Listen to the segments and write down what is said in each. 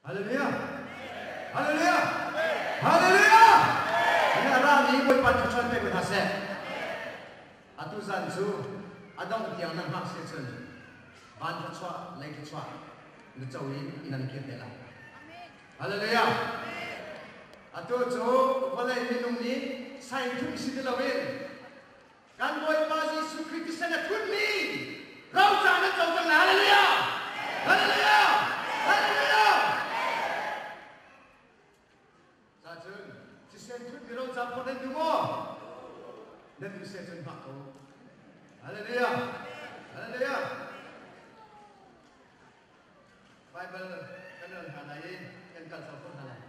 Hallelujah! Hallelujah! Hallelujah! Hi a rami Bawipa thluachuah pe ko hna seh. Atu zan cu a dongh tiang na hngak si cun van thluachuah, lei thluachuah na co in inn an kir te lai. Hallelujah! Atu cu vawlei minung nih sain thum si ti loin Kan Bawipa Jesuh Khrih thisen a thutmi roca nan co cang lai. Hallelujah! Hallelujah! Hallelujah! Cacun thisen thutmi roca phawt nan duh maw? Nan duh seh cun hngak ko. Hallelujah! Hallelujah! Bible kan rel hna lai i kan kal cang ko hna lai.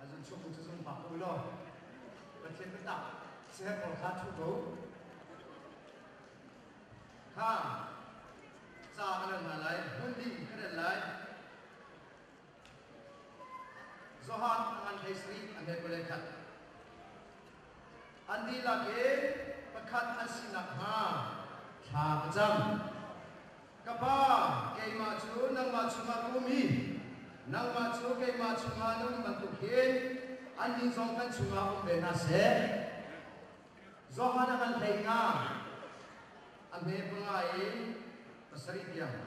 Azun chung cu zung bak u law Pathian biatak siher pawl kha thu ko. Kha ca ka rel hna lai, hmun ding ka rel lai. Johan a ngan hlei sarih a hme kul le khat. An dihlak in pakhat an si nakhnga thla ka cam. Ka Pa, keimah cu nangmah chungah ka um i nangmah cu keimah chungah na um bantuk hin annih zong kan chungah um ve hna seh. Johan a ngan hlei nga, a hme panga in pasarih tiang.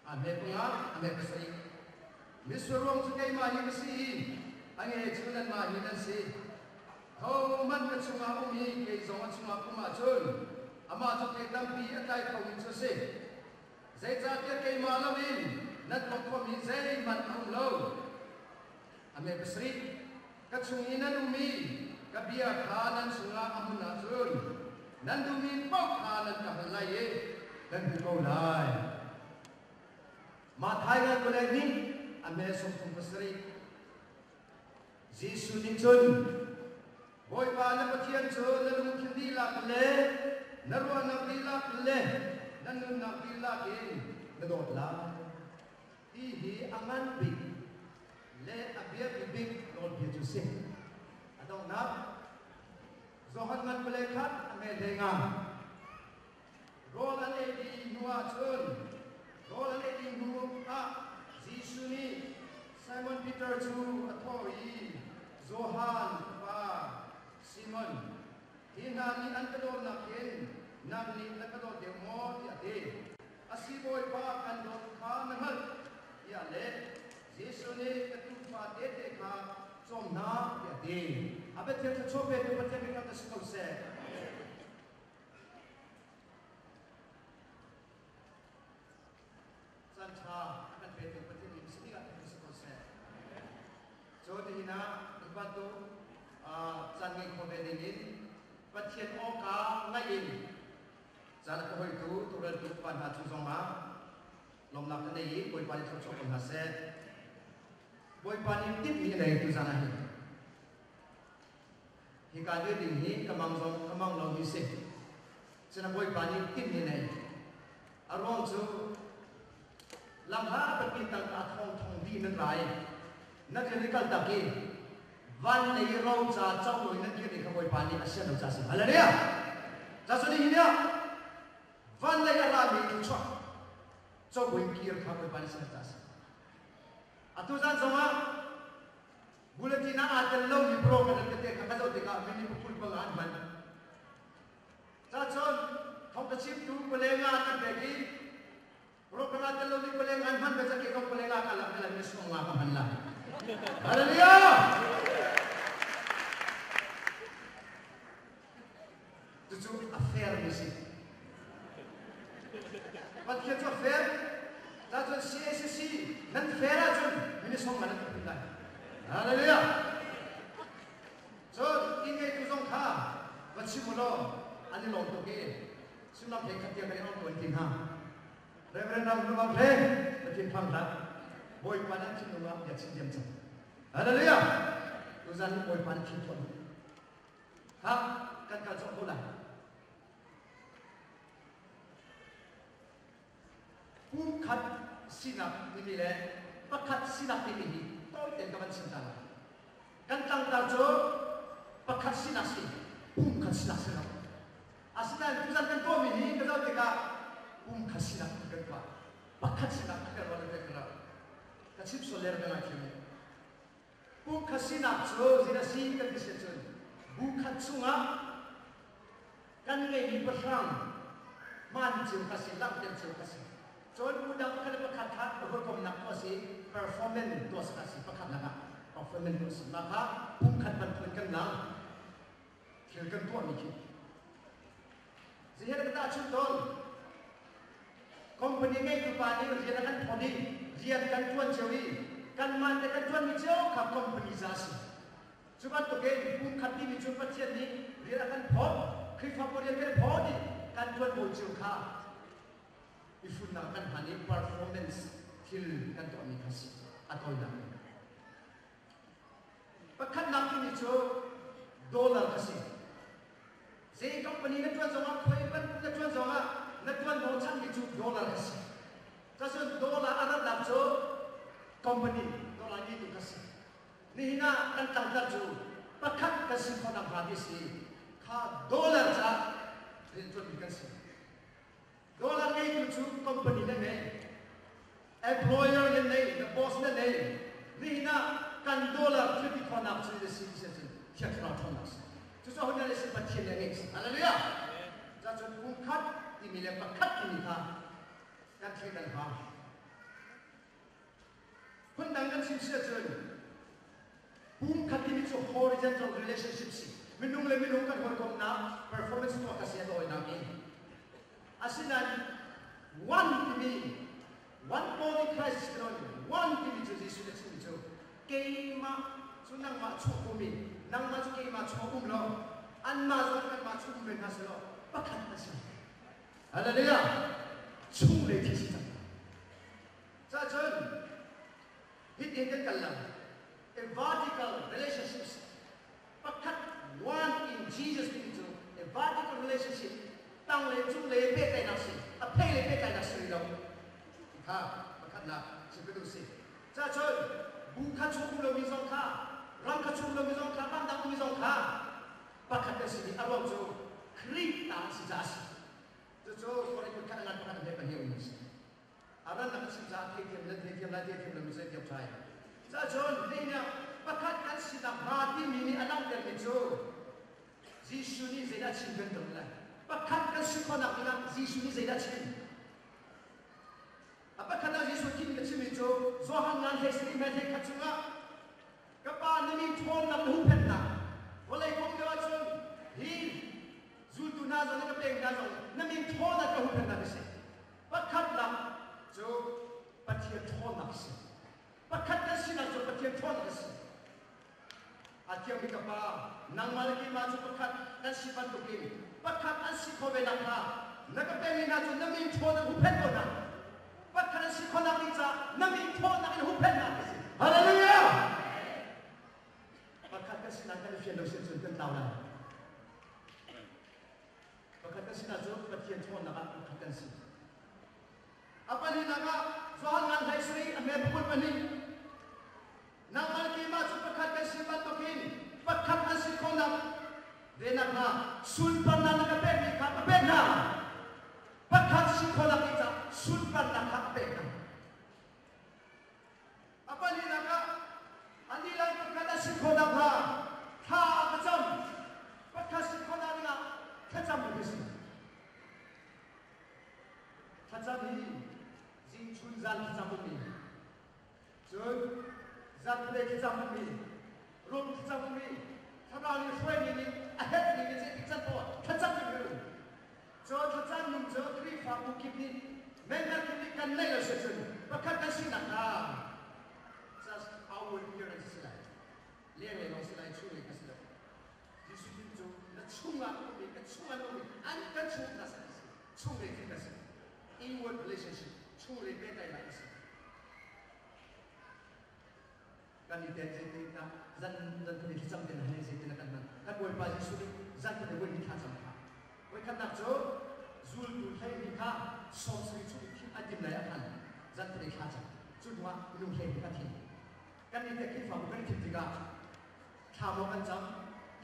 A hme panga, a hme pasarih. Mitsur ruang cu keimah hi ka si i a nge cu nanmah hi nan si. Hohmanh ka chungah um i kei zong a chungah um ahcun amah cu thei tampi a tlai khomi cu a si. Zeicahtiah keimah loin nan tuah khawhmi zeihmanh a um lo. A hme pasarih. Ka chung i nan um i ka bia kha nan chungah a hmun ahcun nan duhmi paoh kha nan ka hal lai i nan hmu ko lai. Matthai ngan kule nih a hme 37. Jesuh nih cun Bawipa na Pathian cu na lungthin dihlak le na ruahnak dihlak le na nunnak dihlak in na dawt lai. Ti hi a ngan bik le a biapi bik nawlbia cu si. A donghnak Johan ngan pale khat a hme hlei nga. Rawl an ei dih hnu ah cun rawl an ei dih hnu ah Jesuh nih Simon Peter cu a thawh i Johan fapa Simon, hi hna nih an ka dawtnak hin nang nih na ka dawt deuh maw tiah a ti. A si Bawipa kan dawt kha na hngalh tiah leh Jesuh nih ka tuufa tete kha cawm hna tiah a ti. A Pathian thluachuah petu Pathian biakam na si ko seh. Caan ṭha a kan petu Pathian nih si dingah kan si ko seh. Cu nihin ah bantuk caan ngei kho ve ding in Pathian awka ngaih in Caan a ka hoitu tuureltu upa hna cung zongah lawmnak ka nei i Bawipa nih thluachuah ko hna seh. Bawipa nih timhmi a nei tuzan ah hin. Hika dir ding hi ka mang zong ka mang lomi si. Cun Bawipa nih timhmi a nei. A ruang cu lamhla biapi tangka thong thong dih nan rai. Na rian i kal tak i van lei roca co loin nan kirmi kha Bawipa nih a sian lo ca si. Hallelujah! Ca cu nihin ah van lei a rami thluachuah co buin kir kha Bawipa nih sian ca si. Atu zan zongah bulletin ah aa tel lomi program tete kha ka zoh tikah minute pakul panga an hman. Ca cun thawngtha chimtu palenga kan pek i Program tel lo nih paleng an hman ve cake zong paleng ah kalak tel an song nga ka hman lai. Hallelujah! Cucu a fair mi si. Pathian cu a fair. Ta cun CACC nan fair ahcun minisong man an phun lai. Hallelujah! Cun inn ngeitu zong kha va chim u law an i lawm tuk i Sullam hlei khat tiang kan i ong tuan ti hna. Reverend Ram Hlumang hle Pathian phang hlah. Bawipa nan thinlung ah bia chim diam cang. Hallelujah! Tuzan hi Bawipa nih thin thuan. Ha kan kal cawk ko lai. Pum khat sinak timi le pakhat sinak timi hi tawi tein ka van chim ta lai. Kan tlangtar cu Pumkhat sinak si lo. Asinain tuzan kan tuahmi hi ka zoh tikah pumkhat sinak kan tuah. Pakhat sinak a kan ruah ka lo. Ka chim sual le ka ngaithiam. Pumkhat sinak cu zin a si kan ti si cun bu khat chungah kan ngeihmi pahrang hmaan cio kha si, langhter cio kha si. Cun bu dang pakhat le pakhat kha hawikomhnak tuah si, performance tuah si kha si pakhatnak ah performance tuah si. Mah kha pumkhat bantukin kan lang. Thil kan tuahmi khi. Zihin ka tahchunh tawn. Company ngeitu pa nih rian a kan phawt i rian kan ṭuan cio i kanmah te kan ṭuanmi cio kha company za a si. Cu bantukin pumkhat timi cu Pathian nih rian a kan phawt, Khrihfabu rian kan phawt i kan ṭuanvo cio kha i funnak kan hman i performance thil kan tuahmi kha si a tawinak in. Pakhatnak timi cu dollar a si. Zei company na ṭuan zongah, khuai bantuk na ṭuan zongah na ṭuanvo chanmi cu dollar a si. Cun dollar a ratnak cu company dollar ngeitu kha si. Nihin ah kan tlangtlar cu pakhat kan si khawh nakhnga ti si kha dollar caah rianṭuanmi kan si. Dollar ngeitu cu company na ngei, employer na nei, na boss na nei. Nihin ah kan dollar thil ti khawhnak cu na si ti cun Thiang Thlarau ṭhawnnak si. Cucaah hun na si Pathian nih a ngeih si. Hallelujah! Cacun pumkhat timi le pakhat timi kha kan thleidan hau. Phundang kan chim si ahcun pumkhat timi cu horizontal relationship si. Minung le minung kan hawikomhnak performance tuah ka si a tawinak in. Asinain one timi one body Christ si one timi cu Jesuh nih a chimmi cu keimah cu nangmah chuak um i nangmah cu keimah chuak um lo anmah zong kanmah chung um ve hna selaw pakhat na si. Hallelujah! Chung le thi si cang. Cacun hitin kan kal lang. A vertical relationships pakhat one in Jesus timi cu a vertical relationship tang le cung le pehtlaihnak si a phei le pehtlaihnak si lo kha pakhatnak si ka duh si. Cacun bu kha chung um lomi zong kha ram kha chung lomi zong kha ramdang ummi zong kha pakhat kan si i a ruang cu Khrih ta si caah a si. Cucu Korinth khat a ngan pakhat a hme pahnih um a si. Aran na chim caah theithiam nan theithiam lai theithiam lo mi zeitiam ṭhai. Cacun hleinak pakhat kan sinak hnga timi nih a langhtermi cu Jesuh nih zeidah chim kan ton lai. Pakhat kan si khawhnak dingah Jesuh nih zeidah chim? A pakhat ah Jesuh thim ka chimmi cu Johan ngan hlei sarih hme hlei khat chungah ka pa na mi ṭhawnnak na huhphenhnak vawlei kong deuh ahcun hi zultu hna zong na ka pek hna zong na min ṭhawnnak ka huhphenhnak a si. Pakhatnak cu Pathian ṭhawnnak a si. Pakhat kan sinak cu Pathian ṭhawnnak a si. A thiangmi ka Pa, nangmah le keimah cu pakhat kan si bantukin pakhat an si khawh ve nakhnga na ka pekmi hna cu na min ṭhawnnak huhphenh ko hna. Pakhat an si khawhnak ding caah na min ṭhawnnak in huhphenh hna ti si. Hallelujah! Pakhat kan sinak kan i fian lo si cun kan tlau lai. Pakhat kan sinak cu Pathian ṭhawnnak ah pakhat kan si. A pahnihnak ah Johan ngan hlei sarih a hme pakul pahnih Nangmah le keimah cu pakhat kan si bantukin pakhat an si khawhnak ve nakhnga sunparnak na ka pekmi kha ka pek hna. Pakhat si khawhnak ding caah sunparnak kha ka pek hna. A pahnihnak ah an lila pakhat a si khawh nakhnga thla ka cam. Pakhat si khawhnak dingah thlacam ka si. Thlacam hi zing chun zan thlacam ummi cun zanpulei thlacam ummi rum thlacam ummi thlarau nih hruaimi nih a herhmi nih zeitik can poah thlacam in um. Cun thlacam ning cu Khrihfabu kip nih member kip nih kan neih lo si cun pakhat kan sinak kha just our appearance si lai. Lenglei lawng si lai, chunglei kha si lo. Jesuh Khrih cu na chungah na um i ka chungah na um i an kan chung hna si si. Chunglei thil ka si. Inward relationship, chunglei pehtlaihnak a si. Kan i tel zeitin dah zan zan thum i thlacam te hna zeitin kan hman. Kan Bawipa Jesuh nih zan thum i voi hnih thlacam kha. Voi khatnak cu zultu 12 kha 70 chung i thim an tim lai ah khan zan thum i thlacam. Cu hnuah minung 12 kha thim. Kan nih teh Khrihfabu kan i thim tikah thla maw kan cam,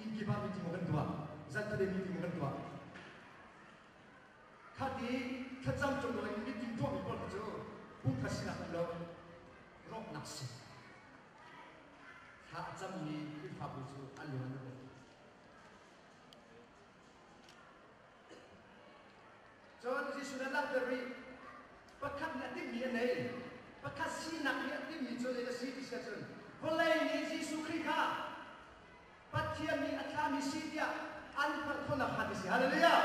inn kip ah meeting maw kan tuah. Zan khat in meeting kan tuah. Khati thlacam ṭung loin meeting tuahmi pawl kha cu pumkhat sinak um lo, rawknak si. Thla a cammi Khrihfabu cu an lung an rawk. Cun Jesuh nih a langhter rih. Pakhat nih a timhmi a nei. Pakhat sinak nih a timhmi cu zei a si ti si ahcun vawlei nih Jesuh Khrih kha Pathian nih a thlahmi si tiah an hngalh khawhnak hnga ti si. Hallelujah!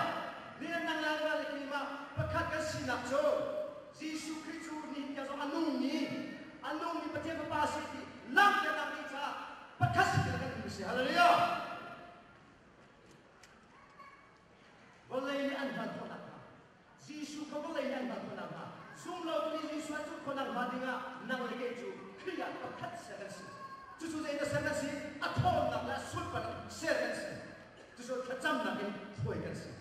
Nihin nang le keimah le keimah pakhat kan sinak cu Jesuh Khrih cu nihin tiang zong a nungmi, a nungmi Pathian Fapa a si ti langhternak ding caah pakhat si kan duh si. Hallelujah! Vawlei nih an hngalh khawh nakhnga Jesuh kha vawlei nih an hngalh khawh nakhnga zumlotu nih Jesuh an zumh khawh nakhnga dingah nang le kei cu Khrih ah pakhat ser kan si. Cucu zeidah ser kan si? A ṭhawnnak le a sunparnak ser kan si. Cucu thlacamnak in hruai kan si.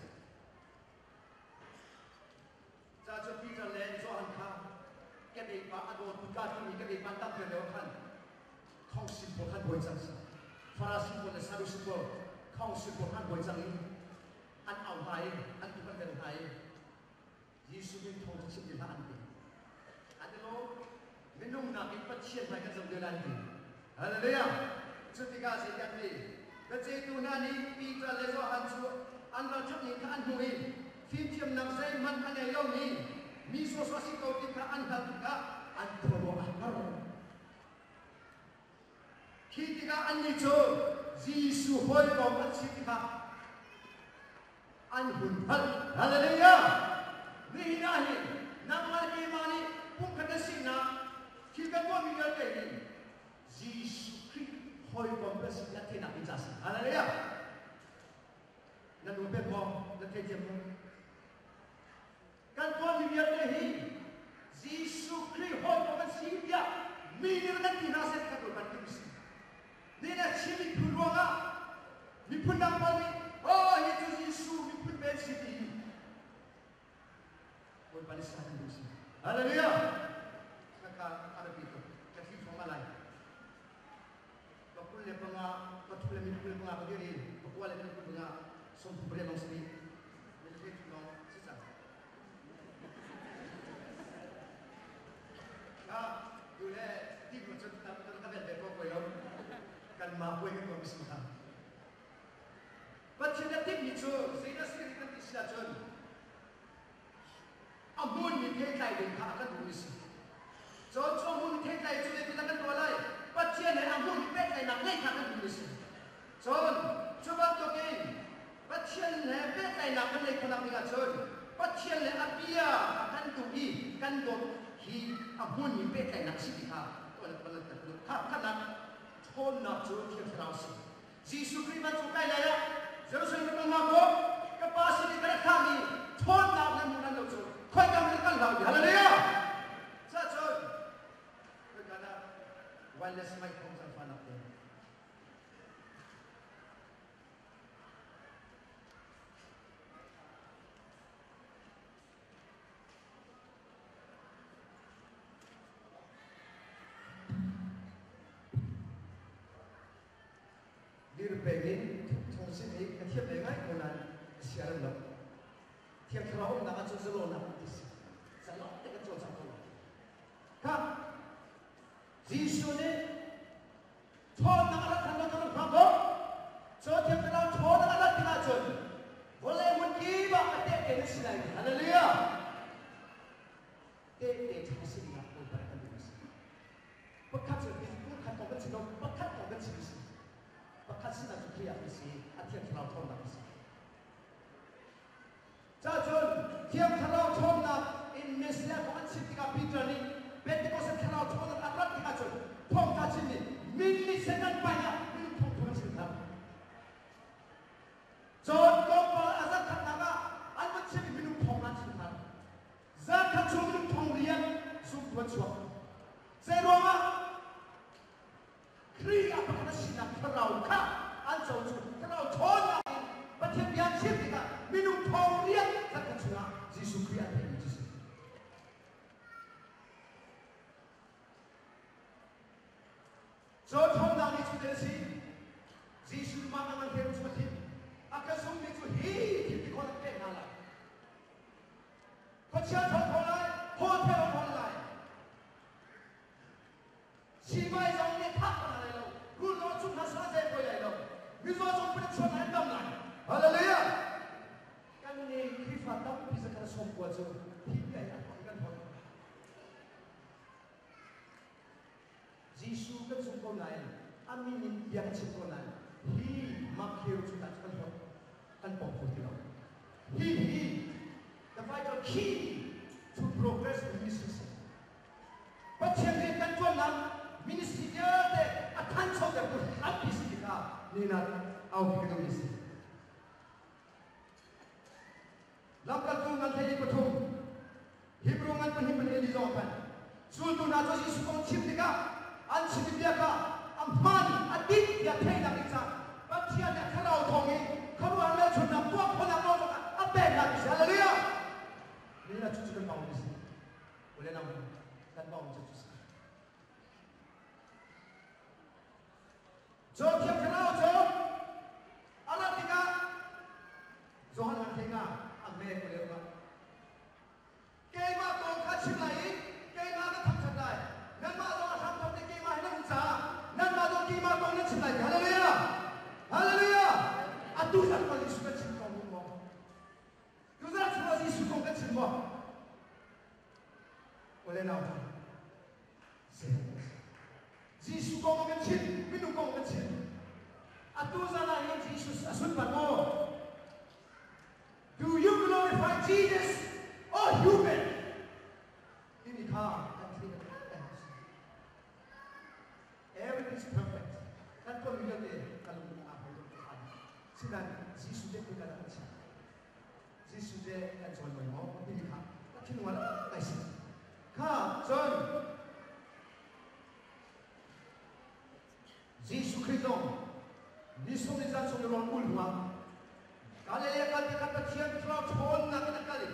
Ca cu Peter le Johan kha kedei pa a dawt kutka timi kedei pa tam deuh khan khongsin pawl khan buai cang si. Farasi pawl le Sadusi pawl khongsin pawl khan buai cang i an au hna i an tuk an vel hna i Jesuh min thawng cu chim ti hlah an ti. An i lawm. Minung nakin Pathian hmai kan zoh deuh lai an ti. Hallelujah! Cu tikah zeidah an ti? Biaceihtu hna nih Peter le Johan cu an ralṭhat ning kha an hmuh i fimthiamnak zeihmanh a ngei lomi mi sawsawh a si ko ti kha an hngalh tikah an khuaruah a har. Khi tikah annih cu Jesuh hawikom an si tikah an hun hngalh. Hallelujah! Nihin ah hin nangmah le keimah nih pumkhat na sinak thil kan tuahmi vialte hi Jesuh Khrih hawikom kan si tiah theihnak ding ca a si. Hallelujah! Na nu pek maw? Na theithiam maw? Kan tuahmi vialte hi Jesuh Khrih hawikom kan si tiah mi nih kan ti hna seh kan ruat bantuk si. Nihin ah Chin miphun ruangah miphun dang pawl nih oh hi cu Jesuh miphun men si ti Bawipa nih sa kan duh si. Hallelujah! Kaka a biapi tuk. Ka thli thluahmah lai. Ka 25, ka thu le mi 25 ka dir i ka kua le mi 25 38 lawng si rih. Mi lawng si cang. Ka tu le ti ko cun ka vel ve ko koi lo. Kanmah puai kan tuah mi si kha. Pathian a timhmi cu zeidah si kan ti si ahcun a hmunmi theitlai ding kha a kan duhmi si. Cun cu a hmunmi theitlai cu zeitindah kan tuah lai? Pathian he a hmunmi pehtlaihnak ngeih kha kan duhmi si. Cun cu bantukin Pathian he pehtlaihnak kan neih khawhnak ding ahcun Pathian le a bia a kan duh i kan dawt hi a hmunmi pehtlaihnak si ti kha kha khanak ṭhawnnak cu Thiang Thlarau si. Jesuh Khrih vancung kai lai ah Jerusalem ka kal hnga maw? Ka Pa sin i ka rak thlahmi ṭhawnnak nan hmuh lan lo cu khoika hmanh kal hlah u. Hallelujah! Cacun khoika dah wireless mic phone zaangfahnak te Dir peng in thung sim hi ka thiam ve ngai ko nain ka sia rem lo. Thiang Thlarau umnak ahcun zalawnak ti si. Zalong te kan cawlcang ko lai. Kha Jesuh nih ṭhawnnak a rat than lo cu hna ko. Cu Thiang Thlarau ṭhawnnak a rat tikah cun vawlei hmun kip ah a tehte na si lai. Hallelujah! Tehte ṭha sinak Bawipa kan duh a si. Pakhat cu phun khat kong kan chim lo, pakhat kong kan chim a si. Pakhat sinah cu Khrih ah kan si, a Thiang Thlarau ṭhawnnak a si. Cacun Thiang Thlarau ṭhawnnak in Messiah kong an chim tikah Peter nih Pentecost Thlarau ṭhawnnak a rat tikah cun thawngṭha chim nih min nih Satan pai ah minung thongthong an chim hna. Cun tlawmpal a zarkhatnak ah an van chim i minung thong an chim hna. Zarkhat chung minung thong rian zumtu an chuak. Zeiruangah Khrih ah pakhat a sinak thlarau kha an co cu thlarau ṭhawnnak in Pathian bia chim tikah minung thong rian zarkhat chungah Jesuh Khrih an theihmi cu si. Cu ṭhawnnak nih cu a si. Jesuh mah a ngan he cu a thim. A ka zummi ko nain a min in bia kan chim ko nain hi Matthew cu kan kan hlawt kan pom kho ti lo. Hi hi the vital key to progress in ministry. Pathian rian kan ṭuannak ministry vialte a thanchotertu hrampi si tikah nihin ah aupi ka duhmi si. Lamkaltu ngan 23, Hebrew ngan pahnih pahnih li zong khan zultu hna cu Jesuh kong chim tikah an chimmi bia kha a hmaan a dik tiah theihnak ding caah Pathian nih a thlarau thawng in khuaruahhar hmelchunhnak tuah khawhnak nawl zong a pek hna ti si. Hallelujah! Nihin ah cucu kan baumi si. Ule nau kan baumi cu cu si. Cu Thiang Thlarau cu a rat tikah Johan an thei nga a me ko leo nga. Keimah kong kha chim lai i keimah ka thangṭhat lai. Nanmah zong a hramthawk nih keimah hi nan um caah nanmah zong keimah kong nan chim lai. Hallelujah! Hallelujah! Atu zan kong Jesuh kan chim kong maw? Tuzan chungah Jesuh kong kan chim maw? Ule nau hna, Jesuh kong kan chim, minung kong kan chim. Atu zan ah hin Jesus a sunpar maw? Do you glorify Jesus or human? Timi kha kan thei kan Everything is perfect. Kan tuahmi vialte kan lung aa hmai tuk khan. Sinain Jesuh te kan kan chiah. Jesuh te kan cawimawi maw timi kha ka thinlung ah ngai si. Kha cun Jesuh Khrih zong ni sung ni zan sung i rawn ul hnuah Galilee kal tikah Pathian thlarau ṭhawnnak in a kal i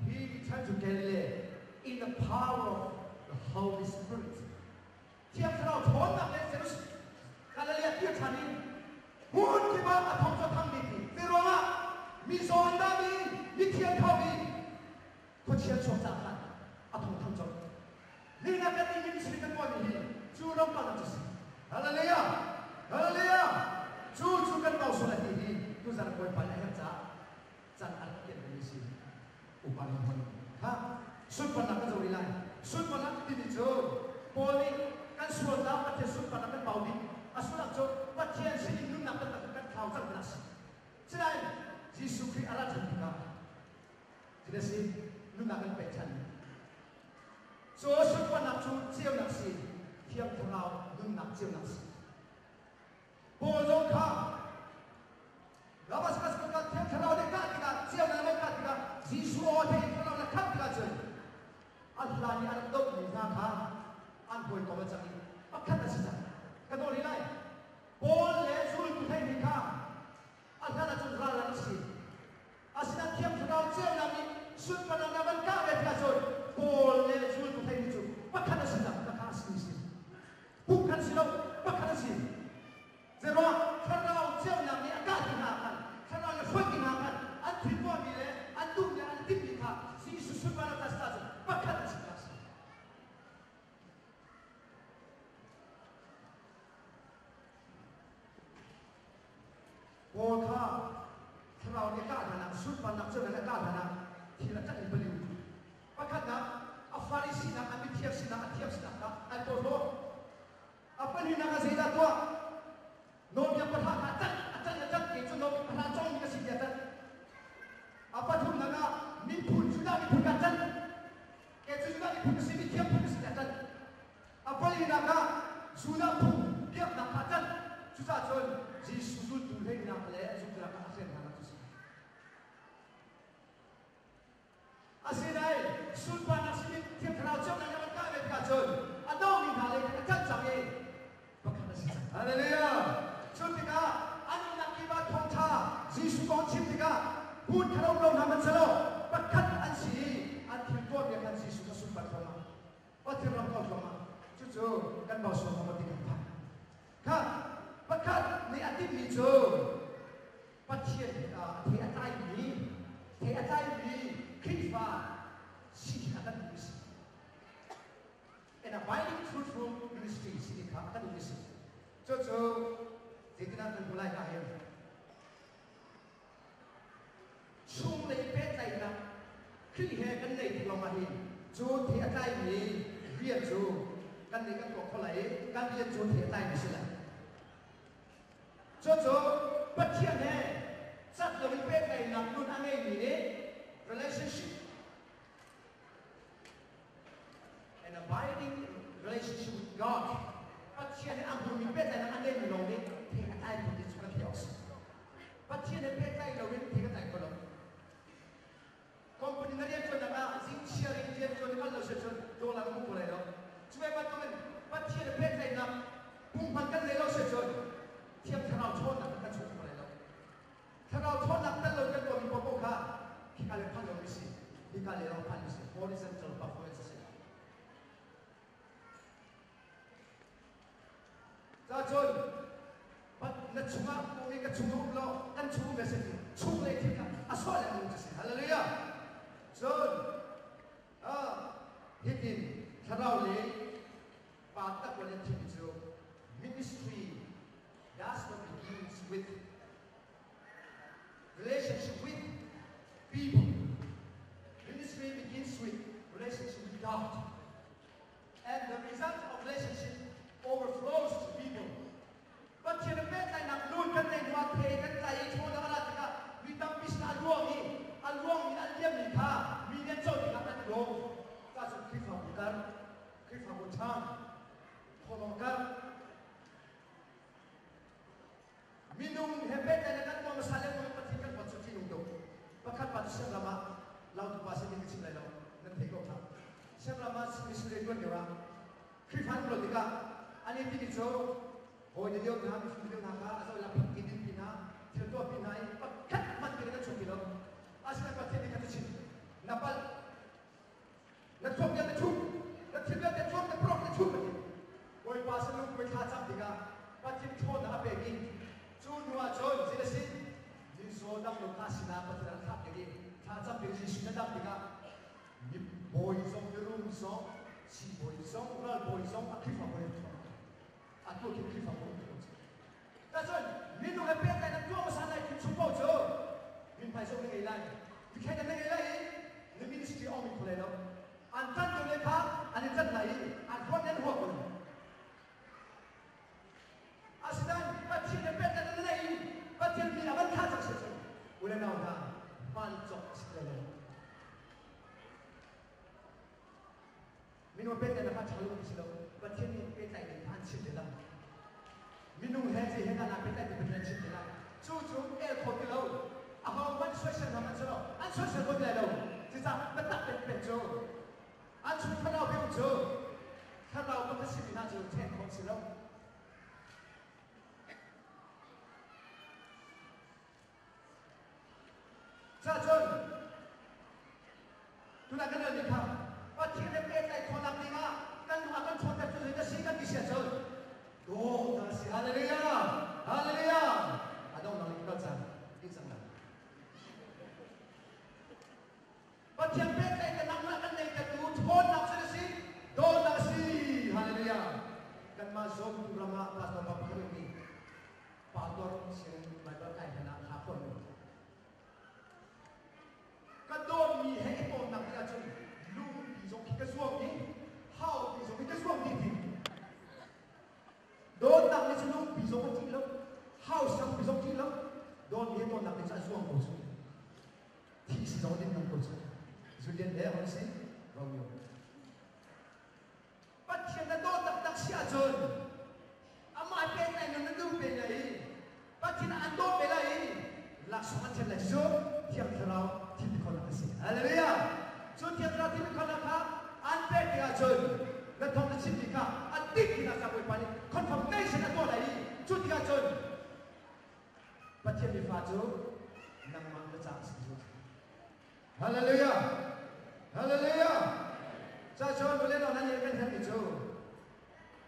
he returned to Galilee in the power of the Holy Spirit. Thiang Thlarau ṭhawnnak le Jerusalem Galilee kir ṭhan in hmun kip ah a thawng cu a thang dih ti. Zei ruangah mizaw an dam i mithiang tho i khuachia chuak ca khan a thawng thang colh. Nihin ah kan nih ministry kan tuahmi hi cu ram kalnak cu si. Hallelujah! Hallelujah! Cu cu kan bau sual a ti hi tuzan Bawipa nih a herh caah can an rak kianmi si. Upa nih hon kha sunparnak kan zo rih lai. Sunparnak timi cu Paul nih kan sualnak Pathian sunparnak kan bau dih. A sullam cu Pathian sinin nunnak taktak kan thlau cang tinak a si. Sinain Jesuh Khrih a ra ṭhan tikah thil a si nunnak kan pek ṭhan. Cu sunparnak cu ceunak si, Thiang Thlarau nunnak ceunak si. Paul zong kha Damascus kha Thiang Thlarau nih kah tikah ceunak nih kah tikah Jesuh aw theih Thlarau nih khat tikah cun a hlan i an dohmi hna kha an hawikom a cang i pakhat a si cang. Ka nawl rih lai. Paul le zultu theihmi kha a hlan ahcun ral an si. Asinain Thiang Thlarau ceunak nih sunparnak na van kah ve tikah cun Paul le zultu theihmi cu pakhat a si cang. Khakha a simi si. Pumkhat si lo, pakhat a si. Zeruang thlarau ceunak nih a kah ti hna khan, thlarau nih a hruai ti hna khan, an thil tuahmi le an duhmi an timhmi kha Jesuh sunparnak ta si ahcun pakhat an si hna si. Paul kha thlarau nih a kah hnanak, sunparnak ceunak nih a kah hnanak thil a ṭanh in paliu. Pakhatnak, a Farisi sinak, a mithiang sinak, a thiam sinak kha an porhlaw. A pahnihnak ah zeidah tuah? Nawlbia pahra kha a ṭanh, a ṭanh, a ṭanh. Kei cu nawlbia pahra cawngmi ka si tiah a ṭanh. A pathumnak ah miphun, Judah miphun kha a ṭanh. Kei cu Judah miphun ka si, mithiang phun ka si tiah a ṭanh. A palinak ah Judah phung biaknak kha a ṭanh. Cucaah cun Jesuh zultu hleinak le zultu ah a hren hna cu si. Asinain sunparnak sinin Thiang Thlarau ceunak in a kah ve tikah cun a domi hna lei khan a ṭanh cang i pakhat a si cang. Hallelujah! Cu tikah an umnak kip ah thawngṭha Jesuh kong chim tikah hmun kha um lo hna hmanhsehlaw pakhat an si i an thil tuahmi ah khan Jesuh a sunpar thluahmah. Pathian ram kau thluahmah. Cucu kan bau sual maw ti kan phak. Kha pakhat nih a timhmi cu Pathian a thei a tlaimi thei a tlaimi Khrihfa si hi a kan duh si. An abiding fruitful ministry si ti kha a kan duh si. Cucu zeitinah kan hmu lai ka hin chunglei pehtlaihnak Khrih he kan nei tik lawngah hin cu thei a tlaimi rian cu Kan nih kan tuah kho lai i kan rian cu thei a tlaimi si lai. Cucu Pathian he cat loin pehtlaihnak nun a ngeimi nih relationship an abiding relationship with God Pathian he a hmunmi pehtlaihnak a ngeimi lawng nih thei a tlai kho ti cu kan theih awk a si. Pathian he pehtlaih loin thei kan tlai kho lo. Company na rianṭuannak ah zingchiar in rianṭuan kal lo si cun dollar na hmu kho lai lo. Cu ve bantukin Pathian he pehtlaihnak punghman kan nei lo si cun Thiang Thlarau ṭhawnnak kan chuak kho lai lo. Thlarau ṭhawnnak tel lo kan tuahmi paohpaoh kha khika le phan lomi si, hika le lawng phanmi si, horizontal performance a si. Cacun na chungah um i ka chung um law kan chung um si chung le thil kha a sawh le nung cu si. Hallelujah. Cun hitin thlarau le pa tak le thil cu ministry does not begins with relationship with people. Ministry begins with relationship with God. And the result of relationship overflows to people. Pathian a pehtlaihnak nun kan neih hnuah thei kan tlai i chaw dang a rat tikah mi tampi sinah a luang i a luang in a liammi kha mi nih an co tikah an i lawm. Ca cun Khrihfabu kar, Khrihfabu ṭhang, thawhlawm kar, Minung he pehtlaihnak kan tuah hmasa lengmang Pathian kan huat cu ṭihnung tuk. Pakhat pa cu siangram ah lautu pa sin in ka chim lai lo, nan thei ko khah. Siangram ah missionary ṭuan lio ah Khrihfa an ruat tikah an i timi cu hawi na lio hna, mifim lio hna kha a zoh la phak ti din pi hna, thil tuah pi hna i pakhat hmanh te kan chuak ti lo. Asinain Pathian nih kha cu chim, na palh, Na thuam vialte thup, na thil vialte thuam, na prok na thup a ti. Bawipa sin lungkuai thla cam tikah Pathian ṭhawnnak a pek i cu hnu ah cun zeidah a si? Mizaw dam lo kha sinah Pathian a thlah piak i thla cam piak Jesuh na dam tikah mi bawi zong mirum zong siibawi zong ralbawi zong a Khrihfa bawi an ṭhawng. Atu khi Khrihfa bawi an ṭhawng. Tacun minung he pehtlaihnak tuah hmasa lai ti chung paoh cu mithmai zoh na ngei lai. Mithmai na ngei lai i na ministry a um kho lai lo. An ṭanh deuh le kha an i ṭanh lai i an huat le an hua ko lai. Asinain Pathian he pehtlaihnak na nei i Pathian min a van thah cang si cun u le nau hna hmaan cawk a si ti lai lo. Minung pehtlaihnak kha ṭha lo ti si lo. Pathian nih pehtlaih ning kha an chim te lai. Minung he zei he dah naa pehtlaih ti Pathian an chim te lai. Cu cu el kho ti lo. Aho hmanh soisel hna hmanh selaw an soisel kho ti lai lo. Cucaah biatak pekpek cu an chung thlarau bia cu thlarau pakhat simi hna cu ṭhen khawh si lo. Cacun tunah kan relmi kha Pathian he pehtlaih khawhnak dingah kan lung a kan ṭhawnter cu zei dah si kan ti si ahcun dawtnak a si. Hallelujah! Hallelujah! A donghnak in kal cang, ti cang lai. Pathian pehtlaihnak nangmah kan neihtertu ṭhawnnak cu na si, dawtnak a si. Hallelujah! Kanmah Zawmtu ram ah pastor pa pakhat um i pastor sin Baibal kai hlan ah thla phuan mi. Ka dawtmi he i tawnnak ding ahcun lungpi zong khi ka zuam i haupi zong khi ka zuam dih ti. Dawtnak nih cun lungpi zong a ṭih lo, hau sangpi zong ṭih lo, dawtmi he tawnnak nih cun a zuam ko cu. Thih si zong din ko cu. Julian le hon si Romeo. Pathian na dawt taktak si ahcun amah pehtlaih na duh pe lai i Pathian an dawt ve lai i laksawng an ṭhen lai cu Thiang Thlarau thil ti khawhnak a si. Hallelujah! Cu Thiang Thlarau thil ti khawhnak kha an pek tik ahcun na thawng na chimmi kha a dik tinak ca Bawipa nih confirmation a tuah lai i cu tikah cun Pathian mifa cu nangmah na caah a si ti Hallelujah! Hallelujah! Ca cun vale no nan kan herhmi cu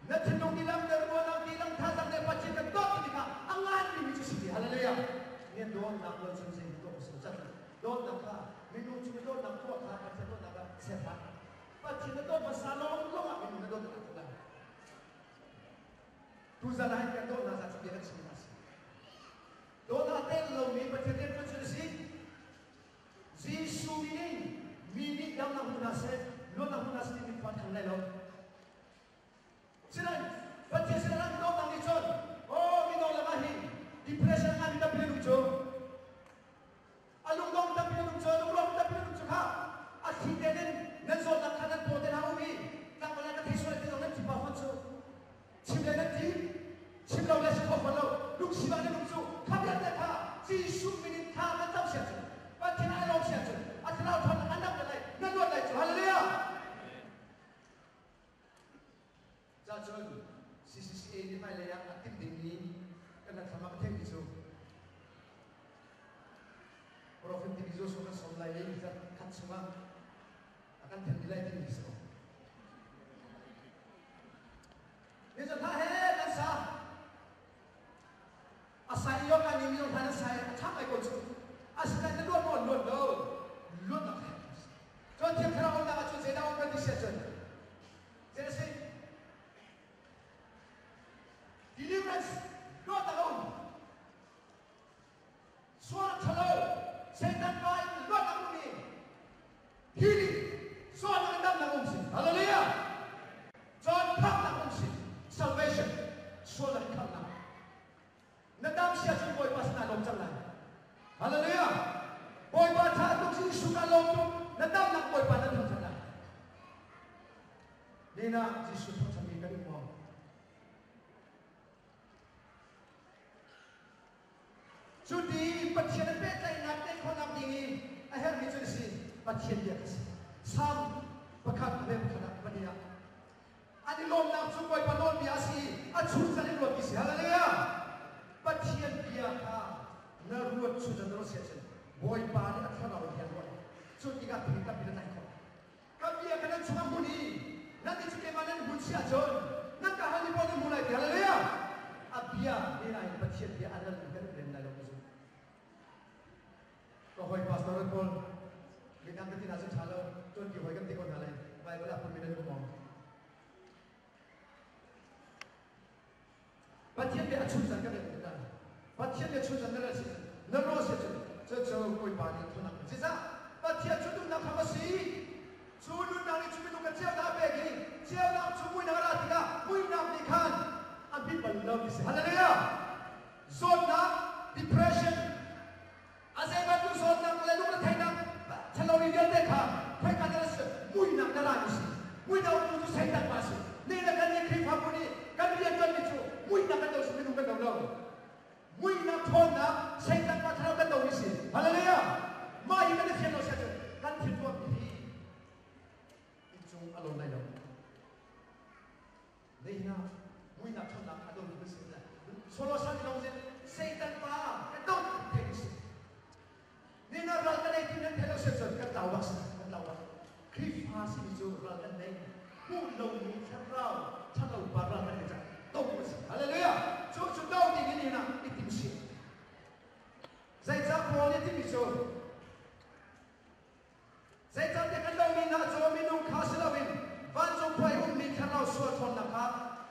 na thinlung tilam le ruahnak tilam thazaang le Pathian kan dawt timi kha a nganmi mi cu si ti. Hallelujah! Nian dawtnak lo cun zei tuah si cat dawtnak kha minung cung i dawtnak tuah kha Pathian dawtnak ah ser hlah. Pathian na dawt hmasa lawng lawng ah minung na dawt nak lai. Tuzan ah hin kan dawtnak za cu bia kan chim hna si. Dawtnak tel lomi Pathian rian ṭuan cu na si. Jesuh min in mi nih damnak hmu hna seh, luatnak hmu hna seh timi khua an khan lai lo. timi Joshua kan sawm lai i khat chungah a kan then lai timi si ko. Ni cu hla he kan sa. A sai yo kan ni mi hla na sai a tha ngai ko cu. Asinain na luat maw luat lo. Luat nak he. Cun Thiang Thlarau umnak ah cun zeidah um kan ti si ahcun zei si deliverance luatnak a um. Sual ṭhalo Satan pa in luatnak um i healing sualnak in damnak um si. Hallelujah! Cun khamhnak um si. Salvation sualnak in khamhnak. Na dam sia cun Bawipa sinah lawm cang lai. Hallelujah! Bawipa ṭha tuk si Jesuh ka lawm tuk. Na damnak Bawipa na thangṭhat lai. Nina Jesuh thangṭhatmi kan um maw? Cuti Pathian a pehtlaihnak tei khawhnak ding i a herhmi cu a si Pathian bia kha si. Salm pakhat a ve pakhat ah pahnih ah an i lawmnak cu Bawipa nawlbia a si i a chungcan in ruatmi si. Hallelujah! Pathian bia kha na ruat chungcan na ruat si ahcun Bawipa nih a thlarau in hian ruat. Cu tikah thil tampi na tlaih khawh. Ka bia kha nan chungah hmun i nan inn cu keimah nan hmun si ahcun nan ka hal i pawl nan hmu lai ti hallelujah. A bia he nain Pathian bia a ral in kan rem lai lo ka zumh. Ka hawi pastor pawl midang ka ti hna cu ṭha lo tuanpi hawi kan ti ko hna lai Bible ah phunmi nan um maw? Pathian bia a chunzan kan rel tik Pathian bia chunzan na rel si na ruah si cun cucu Bawipa nih thunak Zeicah Pathian cu nunnak hram a si cu nunnak nih cu minung kan ceunak a pek i ceunak cu muinak a ra tikah muinak nih khan a hmit bal lo ti si hallelujah zawtnak depression A zei bantuk zawtnak le lungretheihnak ṭhalomi vialte kha khoika dah na si? Muihnak na rami si. Muihnak umtu cu Satan pa a si. Nihin ah kannih Khrihfabu nih kan rianṭuanmi cu muihnak kan do si minung kan do lo. Muihnak ṭhawnnak Satan pa thlarau kan domi si. Hallelujah! Mah hi kan i fian lo si ahcun kan thil tuahmi hi inncung a lawn lai lo. Nihin ah muihnak ṭhawnnak a domi kan si. Solo san ti lawng Satan pa kan do thei si. Nihin ah ral kan ei ti nan thei lo si cun kan tlau bak si kan tlau bak. Khrihfa simi cu ral kan nei. Hmuh lomi thlarau ṭhalo pa ral kan nei cang. Do kan si. Hallelujah. Cu cu do ding in nihin ah i tim si. Zeicah Paul nih timi cu Zeicahtiah kan lomi hna cu minung kha si loin vancung khua i ummi thlarau sual ṭhawnnak kha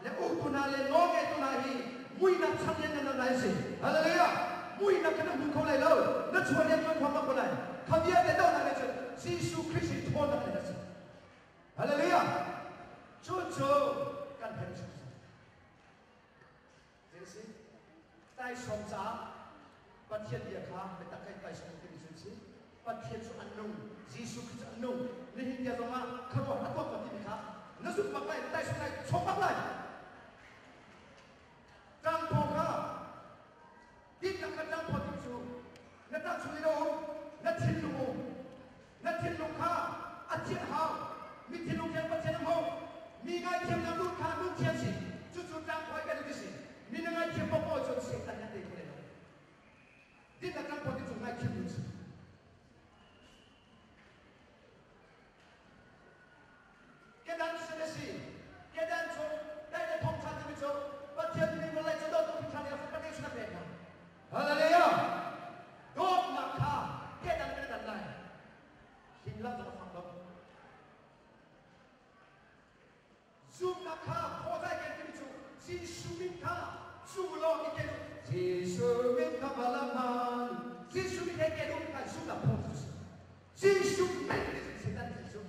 le uktu hna le nawlngeitu hna hi muihnak chan lianngan nan lai a si. Hallelujah! Muihnak kha na hmu kho lai lo. Na chuah rian ṭuan huam ko lai. Kha vialte dohnak nih cun Jesuh Khrist i ṭhawnnak in a si. Hallelujah! Cu cu kan herh hrimhrim. Zei si? Taisawm caah Pathian bia kha biatak kai taisawm timi cu si. Pathian cu an nung, Jesuh Khrist cu an nung. Nihin tia zong ah khuaruah a tuah ko timi kha na zumh bak lai, taisawm lai, chawm bak lai. Ṭangphaw kha dinnak kha ṭangphaw ti cu na ṭah chung in a um, na thinlung um. Na thinlung kha a thian hau. Mi thinlung thian Pathian a hmuh. Mi ngaithiamnak nun kha nun thian si. Cucu tlangphawi kan ti si. Mi na ngaithiam paohpaoh cun Satan nih a tei kho lai lo. Dinnak tlangphawi ti cu ngaithiam nun si. Kedan sin a si. Kedan cu dai le thawngṭha timi cu Pathian mi vawlei cu dawtu hrinhran i a fapa sin a pek hna. Hallelujah! Dawtnak kha kedan kan dan lai. Hling lak zong a fak lo. Zumnak kha khawzai ken timi cu Jesuh min kha cu lawng i ken Jesuh min kha balaman Jesuh min he ken um kha zumnak phaw cu si. Jesuh min ti cu Satan ti cu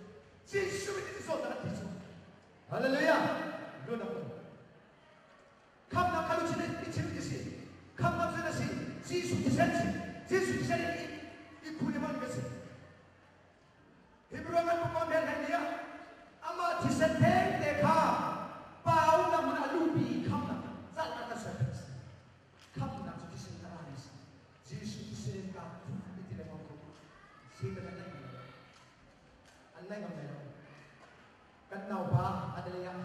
Jesuh min ti zawtnak an ti cu. Hallelujah! Luan a Khamnak kha luchin i chim ti si. Khamnak cu na si. Jesuh thisen si. Jesuh thisen in i khun i hman ka si. Hebrew kan bukon hel hel nia amah thisen theng te kha pau na hmun a lupi i khamnak zalnak kan ser si. Khamnak cu thisen a rami si. Jesuh thisen ka i ti lengmang ko. Satan an naih ngam An naih ngam lai lo. Kan naupa Adelia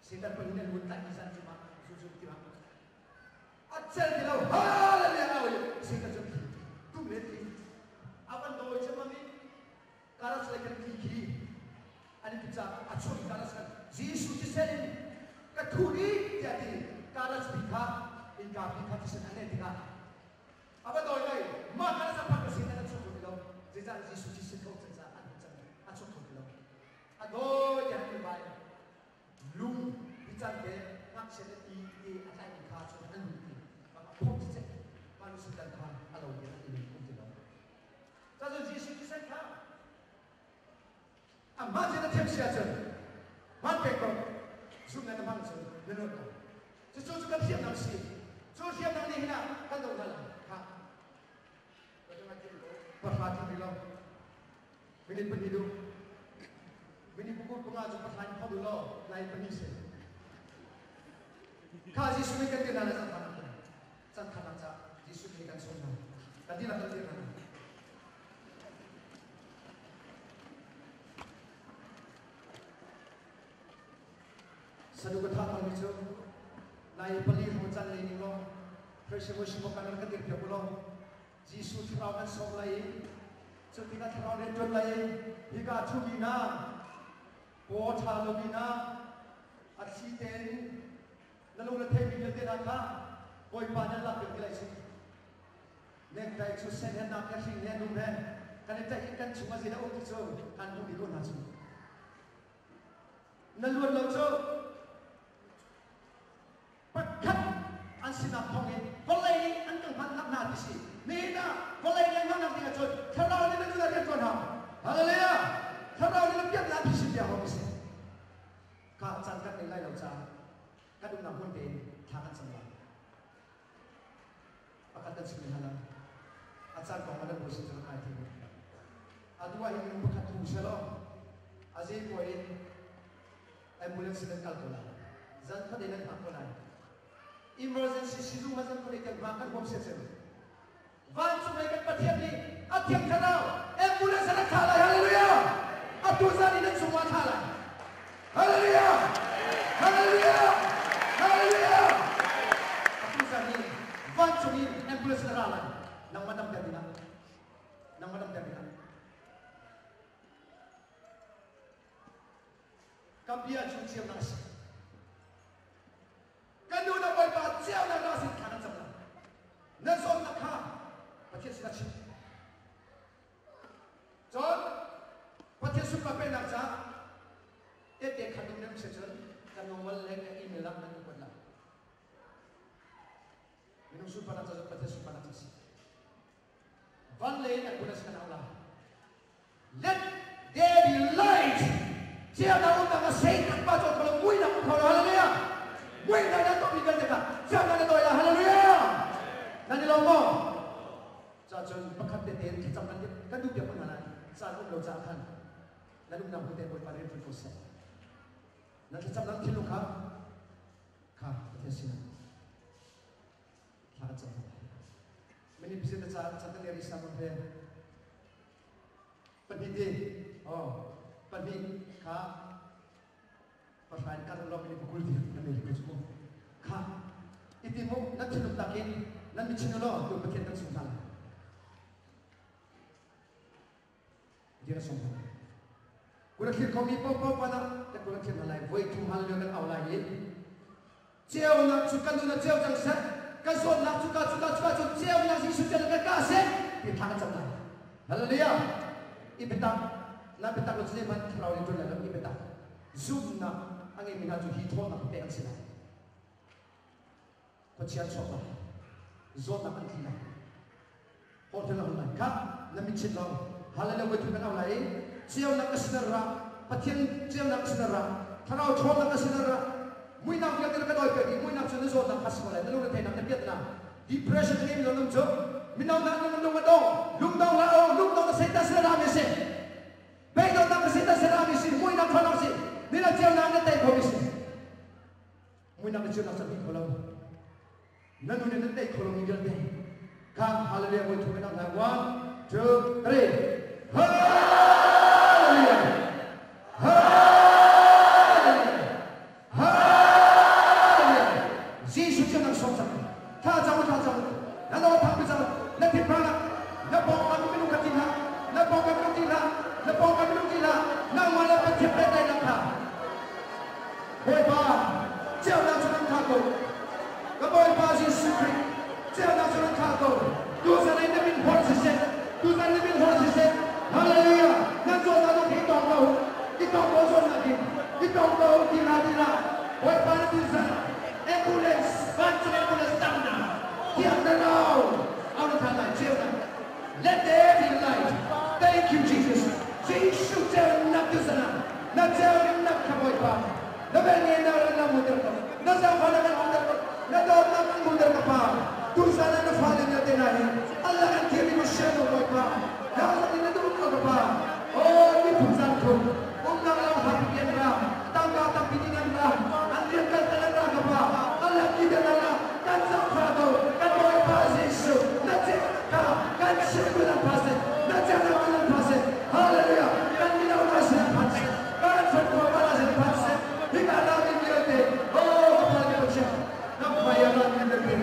Satan pun in an vun tlaih mi san cu ma zu zu ti ma a cel ti lo hallelujah au i Satan cu tum le ti. thisen an neh tikah a va dawi lai mah kha zaphat ka sin an chuak kho ti lo. Zeicah Jesuh thisen kha um caah an cang a chuak kho ti lo. A dawi tiah an vai lung hi can te ngakchia te ti ti a tlaimi kha cun an lung ti phok cicek mah lu sin kha a lo ti an i um ti lo. Cun Jesuh thisen kha amah cu na thiam si ahcun hman pek ko zumh le na hmang cun na luat ko. Cucu cu kan hriamnam si. Cu hriamnam nih hin ah kan do hna lai. Kha pahra tling rih lo. Minute pahnih duh. Minute pakul panga cu pahra in phawt u law lai pahnih si. Kha Jesuh nih kan ti hna lai cang kha cang kha nak ca Jesuh nih kan sawm hna. Kan dihlak kan dir hna. Sadu ka thah mi cu nai pali hrawng can lei ning law Pressure worship kan kan dir piak u law Jesuh thlarau kan sawm lai i cu tikah thlarau rian ṭuan lai i hika ṭhumi hna paw ṭha lomi hna a thli tein na lung na theimi vialte hna kha Bawipa nan lak ti lai si. Necktie cu sen he nak he hring he dum he kan i tlaih i kan chung a zei dah um ti cu kan hmuh dih ko hna cu. Na luat lo cu pakhat an sinak thawng in vawlei nih an kan hngalhnak hna ti si. Nihin ah vawlei nih an hngalhnak ding ahcun thlarau nih na nun ah rian ṭuan hau. Hallelujah! Thlarau nih na piannak phisin piak hau ti si. Ka caan kan ngei lai lo caah kan umnak hmun tein thla kan cam lai. Pakhat kan chim hna lai. A caan kong ah nan bawi sin cu kan ngai thei. Atu ah hin minung pakhat thu selaw a zei puai in ambulance in an kal ko lai. Zan khat in an hngak ko lai. Emergency sizung ah zan khat in kan hngak kan huam sian. Vancung lei kan Pathian nih a Thiang Thlarau ambulance a rak thlah lai. Hallelujah! Atu zan in nan cungah a thlah lai. Hallelujah! Hallelujah! Hallelujah! Atu zan in vancung in ambulance na ra lai. Nangmah damter dingah. Nangmah damter dingah. Ka bia cu ceunak a si. Kan nu na Bawipa ceunak na sin thla kan cam lai. Na zawtnak kha Pathian sinah chim. Cun Pathian sunpar pennak caah tehte khan ding nan si cun kan normal le ka email ah nan ka kuat lai. Minung sunparnak ca cu Pathian sunparnak ca si. Van lei in an kan au lai. Let there be light. Ceunak umnak a Satan pa cu kholo muinak um kholo. Hallelujah. Muinak nan topi vialte kha ceunak na dawi la. Hallelujah. Nan i lawm maw? Ca cun pakhat te tein thlacam kan kan duh piak hna lai. Caan um lo caah khan nan umnak hmun te Bawipa rian ṭuan ko seh. Nan thlacam nan thinlung kha kha Pathian sinah thla kan cam hna. Mini pisin na ca chan te ri sam he pahnih ti oh pahnih kha pahrain kan lo mini pakul ti na nei ko chu kha iti mu na thinlung takin nan mi chin lo tu Pathian kan sung hna lai. Pathian a sung hna lai. Kut a thlir khomi paohpaoh pan ah kan kut a thlir hna lai. Voi thum hallelujah kan au lai i ceunak cu kan nun ah ceu cang seh, kan zawtnak cu ka cu ka cu ka cu ceunak Jesuh ceu kan ka seh ti thla kan cam lai. Hallelujah! I biatak na biatak lo cu zeihmanh thlarau in ṭuan lai lo i biatak. Zumhnak a ngeimi hna cu hi ṭhawnnak pek an si lai. Khuachia an chuak lai. Zawtnak an tli lai. Hotel a lai. Kha na mitchit lo. Hallelujah voi thum kan au lai i ceunak ka sin ra. Pathian ceunak ka sin ra. Thlarau ṭhawnnak ka sin ra. Muinak vialte na ka dawi piak i muinak cu na zawtnak kha si ko lai. Na lung na theihnak na piatnak. Depression a ngeimi lung cu mino na na lung a dong. Lungdong la o lungdong na Satan sin ra mi si. Beidonnak na Satan sin ra mi si. Muinak ṭhawnnak si. Nina ceunak na tei kho mi si. Muinak na ceunak cu a kho lo. Na nun in nan tei kho lomi vialte kha hallelujah voi thum in ang lai. One, two, three. Hallelujah! Hallelujah! Hallelujah! Jesuh cu nan sawm cang. Tha cang u, tha cang u. Na lo thang pi cang. Na thinphang ah na pawngkam minung kha ti hlah. Na pawngkam minung ti hlah. Na pawngkam minung ti hlah. Nangmah le Pathian pehtlaihnak kha Bawipa, ceunak cu kan thlah ko. Ka Bawipa Jesuh Khrih, Let there be light. Thank you, Jesus. Jesuh ceunak tu sana. Na ceunak kha Bawipa. Na vel na ran na muter ko. Na zaangfah na kan muter ko. Na dawtnak kan muter ka Pa. Tu sana na fale na te na hi. Allah kan thir ni mo sian mo Bawipa. Na lang na duh ko ka Pa. Oh, mi phun zan thum. Umnak lang hapi kian ra. Tangka tampi din an ra. An rian kal tan an ra ka Pa. Allah ki dan ra. Kan zaangfah ko. Kan Bawipa Jesuh. Na ceunak kha kan chim tu nan pha seh. Na ceunak tu nan pha seh. Hallelujah. Kan mino hna sin an phan seh. Kan fanu pa sin an phan seh. Hika lamin vialte, oh ka Pa ka Pathian, na hmai ah ran kan rin.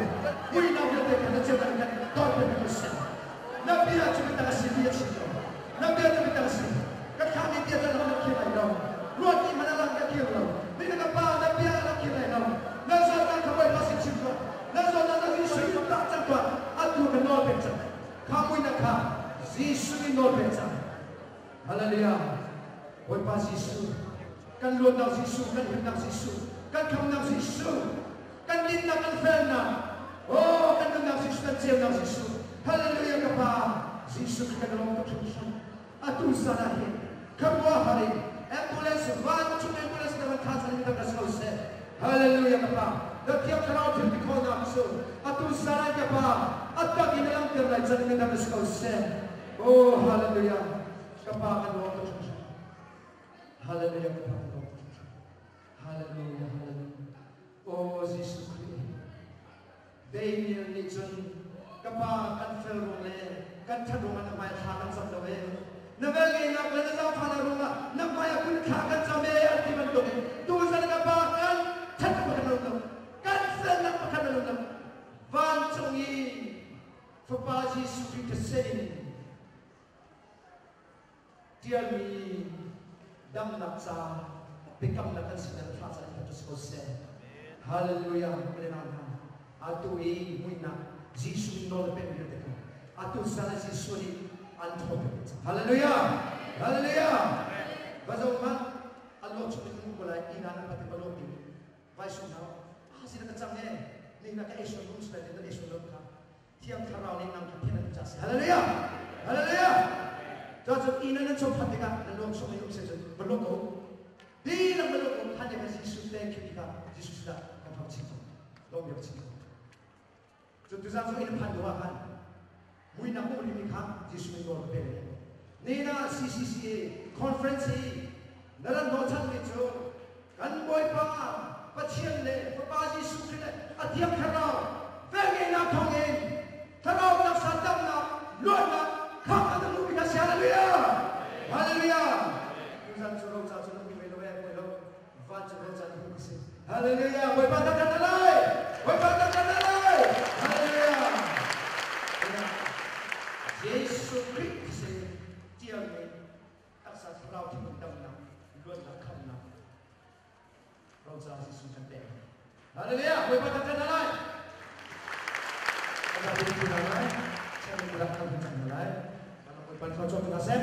Muihnak vialte kha na ceunak in kan tawi peng ko seh. Na bia cu biatak a si ti a chim lo. Na bia cu biatak a si. Ka thlah ni bia cu lang na khir lai lo. Ruat ni hmanh a lang ka khir lo. Ni na ka Pa na bia a lang khir lai lo. Na zawtnak kha Bawipa sin chim tuah. Na zawtnak na Jesuh in tah cang tuah. Atu ka nawl pek cang. Kha muihnak kha Jesuh nih nawl pek cang. Hallelujah. Bawipa Jesuh, kan luatnak Jesuh, kan himnak Jesuh, kan khamnak Jesuh, kan dinnak, kan felnak, oh kan nunnak Jesuh, kan ceunak Jesuh. Hallelujah ka Pa, Jesuh kan lawm tuk hringhran. Atu zan ah hin kharuahhar in ambulance vancung ambulance na van thla chan in kan ko seh. Hallelujah ka Pa, na Thiang Thlarau thil ti khawhnak cu atu zan ah ka Pa, a tak in na langhter lai chan in kan ko seh. Oh hallelujah. Ka Pa kan lawm tuk hringhran. Hallelujah ka Pa kan lawm tuk hringhran. Hallelujah hallelujah. Oh Jesuh Khrih. Daniel nih cun ka Pa kan fel ruang le kan ṭhat ruangah na hmai thla kan cam lo ee. Na velngeihnak le na zaangfahnak ruangah na hmai ah kun thla kan cam ee an ti bantukin tuzan ka Pa kan ṭhatnak pakhat na um lo. Kan felnak pakhat na um lo. Vancung i Fapa Jesuh Khrih thisen in ṭialmi damnak ca biakamnak kan sinah thla ca in kan ko seh. Hallelujah. Ka hna. Atu i muihnak Jesuh nih nawl a pek vialte kha atu san ah Jesuh nih an thaw pek cang. Hallelujah. Hallelujah. Va zo hmanh an lawt chung in ko lai ina nan pati ba lawt ding vai sung hna ah sina ka cang e ni na ka esun rum sila na esun lo kha Thiang Thlarau nih nang kha thian an ca si. Hallelujah! Hallelujah! Cho cun inn nan chom phat tikah nan lawm sung in um se cun va lawm ko. Dihlak va lawm ko. Than kha Jesuh thank you tikah Jesuh sinah kan hau chin ko. Lawm biak chin ko. Cun tuzan zong inn phan dawh ah khan muinak um rimi kha Jesuh nih nawl ka pek. Nina CCCA conference i na ran hnawhchan mi cu Kan Bawipa Pathian le Fapa Jesuh Khrih le a Thiang Thlarau velngeihnak thawngin Thlarau taksa damnak, luatnak, khamhnak na hmuhmi kha si. Hallelujah! Hallelujah! Tuzan cu roca cu na hmu ve lo eh, mawi lo. Van cu roca na hmuh ka si. Hallelujah! Bawipa thangṭhat na lai! Bawipa thangṭhat na lai! Hallelujah! Jesuh Khrih thisen ṭialmi taksa thlarau thinlung damnak luatnak khamnak roca Jesuh kan pek. Hallelujah! Bawipa thangṭhat hna lai. Kan zapi na lai. Sianginn kula kan cang hna lai. Kan Bawipa thluachuah hna seh.